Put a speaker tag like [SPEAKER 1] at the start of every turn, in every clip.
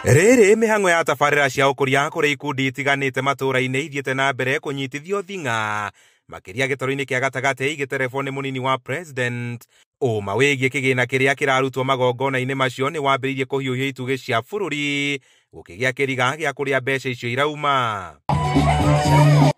[SPEAKER 1] Rĩrĩ mĩhang'o ya tabarĩra cia ũkũria kũrĩ ikundi itiganĩte matũũra-inĩ ithiĩte na mbere kũnyitithio thing'a makĩria gĩtarũ-inĩ kĩa gatagatĩ igĩterebwo nĩ mũnini wa president. Ũma wĩgiĩ kĩgĩna kĩrĩa kĩrarutwo magongona-inĩ macio nĩ wambĩrĩirie kũhiũhia itugĩ cia bũrũri gũkĩgĩa kĩriga gĩa kũrĩa mbeca icio irauma.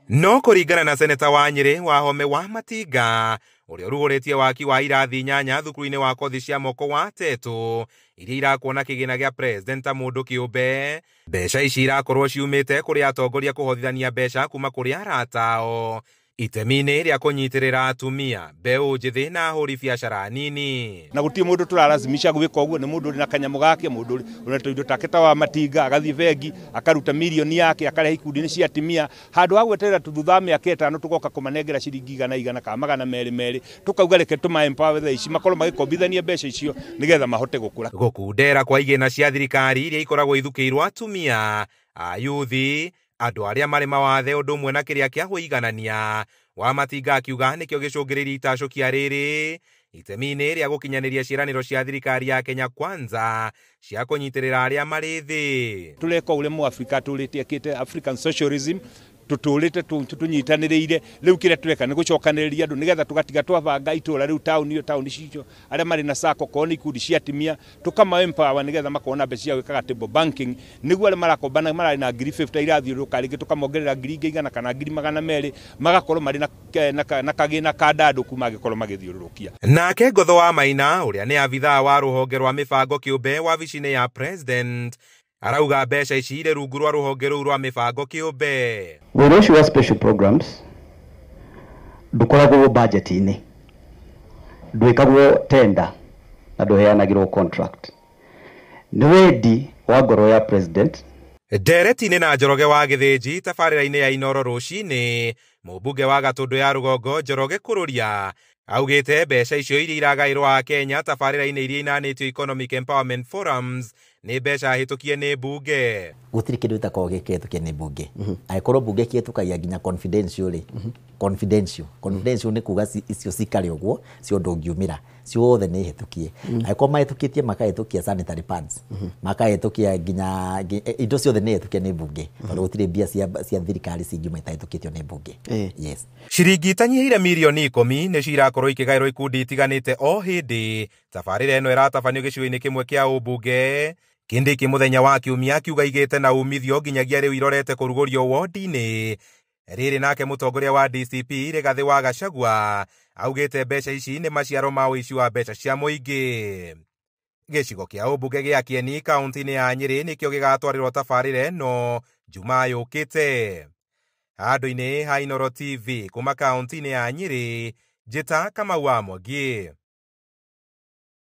[SPEAKER 1] No kũringana na seneta wa Nyĩrĩ Wahome wa Matinga ũrĩa ũrugũrĩtie waki wa irathi 8 thukuru-inĩ wa kothi cia moko wa Tetũ iria irakwo na kĩgĩna gĩa president ta mũndũ kĩũmbe, mbeca ici irakorwo ciumĩte kũrĩ atongoria kũhothithania mbeca kuma kũrĩ arata ao itemi-inĩ rĩa kũnyitĩrĩra atumia, mbeũ njĩthĩ na ahũri biacara nini.
[SPEAKER 2] Na gũtirĩ mũndũ tũrarazimisha gwĩka ũguo, nĩ mũndũ ũrĩ na kanyamũ gake, mũndũ ũrĩ na tũindo take ta wa Matinga, agathiĩ bengi akaruta mirioni yake akarehe ikundi-inĩ cia atumia, handũ ha gweterera thutha wa mĩaka 5 tũgoka kũmanengera ciringi 100 kana 200 tũkauga reke tũma empower thaa ici makorwo magĩkombithania mbeca icio nĩgetha mahote gũkũra.
[SPEAKER 1] Gũkundera kwa igĩna cia thirikari iria ikoragwo ithukĩirwo atumia, ayuthi, andũ arĩa marĩ mawathe ũndũ ũmwe na kĩrĩa kĩa kũiganania. Wamatinga akiuga nĩkĩo gĩcũngĩrĩirie itacũkia rĩrĩ itemi-inĩ rĩa gũkinyanĩria ciĩranĩro cia thirikari ya Kenya Kwanza cia kũnyitĩrĩra arĩa marĩ thĩ.
[SPEAKER 2] Tũreka ũrĩa Mũafrika atũrĩte ekĩte African socialism, tũtũrĩte tũnyitanĩrĩire. Rĩu kĩrĩa tũreka nĩ gũcokanĩrĩria andũ nĩgetha tũgatiga twabanga itũra rĩu taũni ĩyo, taũni cicio arĩa marĩ na sacco, korwo nĩ ikundi cia atumia tũkama empower nĩgetha makorwo na mbeca cia gwĩkaga table banking, nĩguo arĩa marakombana mararĩ na ngiri 50 irathiũrũrũka rĩngĩ tũkamongerera ngiri ingĩ 100 kana ngiri 200 magakorwo marĩ na kagĩna kandandũku mangĩkorwo magĩthiũrũrũkia.
[SPEAKER 1] Nake Ngotho wa Maina ũrĩa nĩ abithaa wa rũhonge rwa mĩbango kĩũmbe wabici-inĩ ya president arauga mbeca ici irĩ rungu rwa rũhonge rũu rwa mĩbango kĩũmbe.
[SPEAKER 3] Wĩra ũcio wa special programs ndũkoragwo budget-inĩ, ndwĩkagwo tender na ndũheanagĩrwo contract. Nĩ wendi wa ngoro ya president.
[SPEAKER 1] Ndereti-inĩ na Njoroge wa Gĩthĩnji tabarĩra-inĩ ya Inoro rũcinĩ, mũmbunge wa Gatũndũ ya Rũgongo Njoroge Kũrũria augĩte mbeca icio iria iragaĩrwo Akenya tabarĩra-inĩ iria inanĩtio Economic Empowerment Forums nĩ mbeca hĩtũkie nĩ mbunge.
[SPEAKER 4] Gũtirĩ kĩndũ gĩtakoragwo gĩkĩhĩtũkie nĩ mbunge. Angĩkorwo mbunge ĩkĩhĩtũkagia nginya confidential rĩ, confidential. Confidential nĩ kuga icio cikare ũguo, cio ndũngiumĩra. Ciothe nĩ hĩtũkie. Angĩkorwo mahĩtũkĩtie makahĩtũkia sanitary pads, makahĩtũkia nginya indo ciothe nĩ hĩtũkie nĩ mbunge. Tondũ gũtirĩ mbia cia thirikari cingiuma itahĩtũkĩtio nĩ mbunge. Yes.
[SPEAKER 1] Ciringi itanyihĩire mirioni 10 nĩcio irakorwo ikĩgaĩrwo ikundi itiganĩte o hĩndĩ. Tabarĩra ĩno ĩratabanio gĩcigo-inĩ kĩmwe kĩa ũmbunge. Kindiki mũthenya wa kiumia akiuga igĩte na umithio nginyagia rĩu irorete kũrugũrio wodi-inĩ. Rĩrĩ nake mũtongoria wa DCP Rigathĩ wa Gachagua augĩte mbeca ici nĩ maciaro ma ũici wa mbeca cia mũingĩ. Gĩcigo kĩa ũmbunge gĩa Kieni kaunti-inĩ ya Nyĩrĩ nĩkĩo gĩgatwarĩrwo tabarĩra ĩno Jumaa yũkĩte. Handũ-inĩ ha Inoro TV kuma kaunti-inĩ ya Nyĩrĩ, Njĩta Kamau wa Mwangi.